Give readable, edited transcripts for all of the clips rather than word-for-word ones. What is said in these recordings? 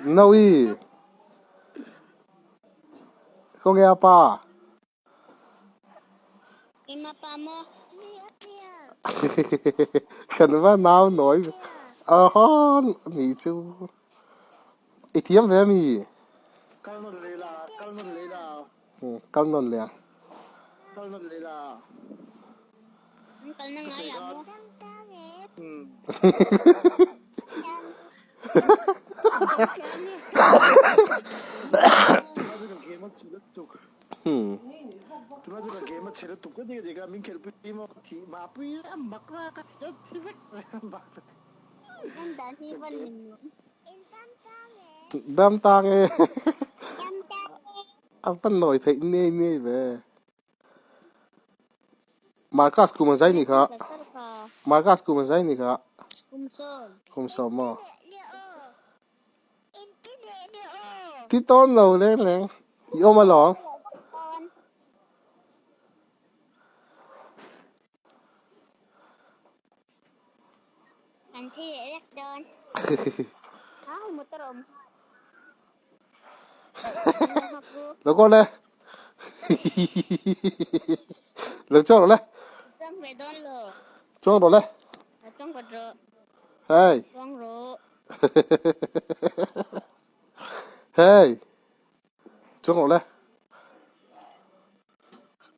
Noi. Khawnge a pa? Keimah pa maw? Kan va nau nawi aw ni chu i thiam ve ami? Kal nawn leh la, kal nawn leh la. Kal nawn leh ang. Kal nawn leh la. An kal na ngai ah maw? Kan dan hi van min nuam. Dam tang e. A van nawi theih niai niai ve. Marcus kum a zai ni kha. Marcus kum a zai ni kha. Kum sawm maw. Ti tawn lo leng leng. I awm alawm. Kan thi leh vek dawn. Motor awm. Lo kaw le. Lo chuang rawh le. Chuang ve dawn lo. Chuang rawh le. Chuang vat rawh. Hey. Chuang rawh. Hey. Chuang rawh le.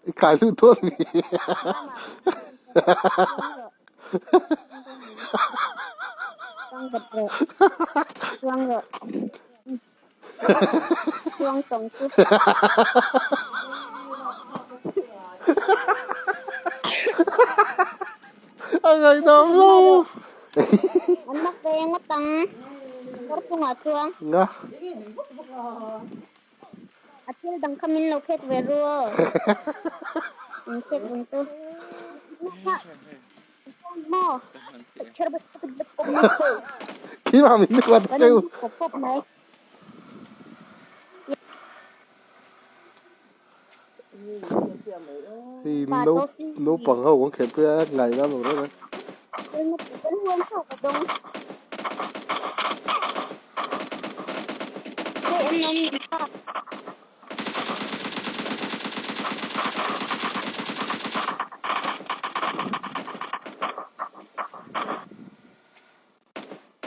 I kai lut dawn mi. Chuang vat rawh. Chuang rawh. Chuang tawng chu. A ngaihdam lo. An mak ve ngawt ang. Kawr chungah chuang. Nga. A thil dang kha min lo khek ve ru aw. Min khek vun chu. Maw. Khi mà mình nước qua cheu. Thì nấu nấu bằng hậu cũng khen tôi ngày đó rồi đó.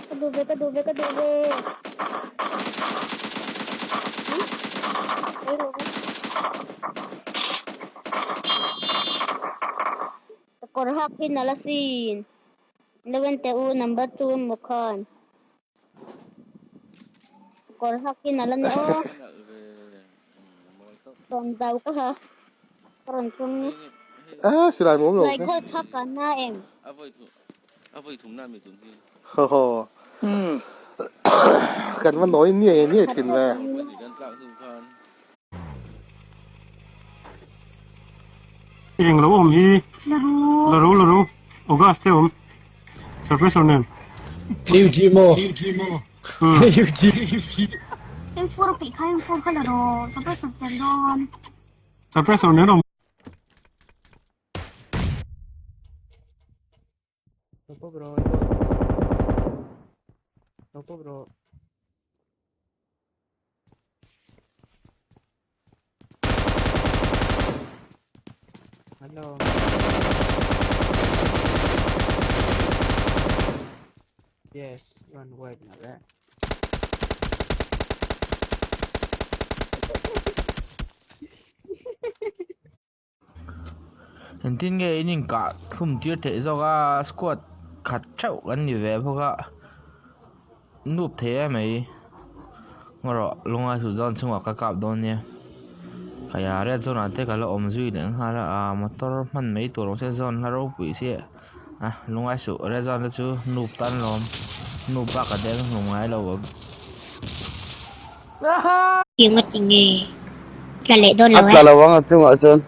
Ka duh ve, ka duh ve, ka duh ve. Ka kawr hak hi nalh asin. Lo en teh u number 2 emaw khan. Ka kawr hak hi nalh a ni aw. Tawn zau ka ha. Ka rawn tum. Ah, silai mawm lo. Lai gold kha ka na em. A vawi thumna mi tun hi. Ho ho. Kan va nawi niai niai thin ve. Kan tlak hnu khan. Eng lo awm hi. La ru la ru. August te awm. Suppressor nen. AUG maw? AUG. M4 pih kha M4 kha la rawh. Suppressor tel dawn. Suppressor nen awm. Lo pawp rawh Lo pawp rawh. Hello. Yes, run wide na re. Engtin nge in inkah thlum tir theih zawk a squad khat theuh kan ni ve bawk a nup thei em mai erawh lungai chu zawn chungah ka kap dawn nia kaya red zone ah te ka la awm zui leh nghal a ah motor hman mai tur awm se zone hla ropui chiah a lungai suh red zone te chu nup tan lawm nup bak a deng hlum ngai lo ang. Eng a ti nge? Tla leh dawn lo A e. tla lo ang a chungah chuan.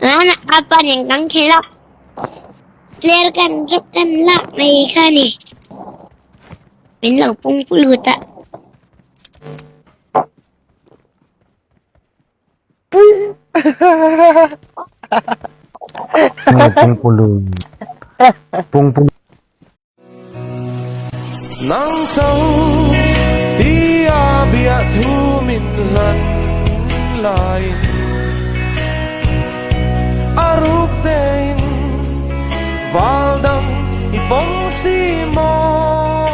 An a pa nen kan khel a. Player kan drop kan lak mai kha ni. Min lo pung pulut a. Pung pulut. Pung pulut. Nang chau. nat laiin a ruk tein val dang i pawm si maw?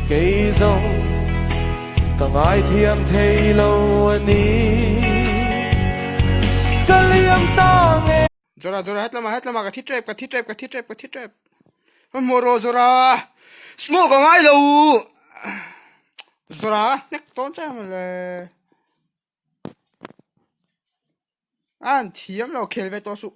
Kei zawng ka ngaithiam thei lo a ni. Ka liam ta nge. Zora Zora hetlama hetlama ka thi tep ka thi tep ka thi tep ka thi tep hmanhmawh rawh Zora smoke a ngai lo Zora hnek tawn che mawle a an thiam lo khel ve tawh suh.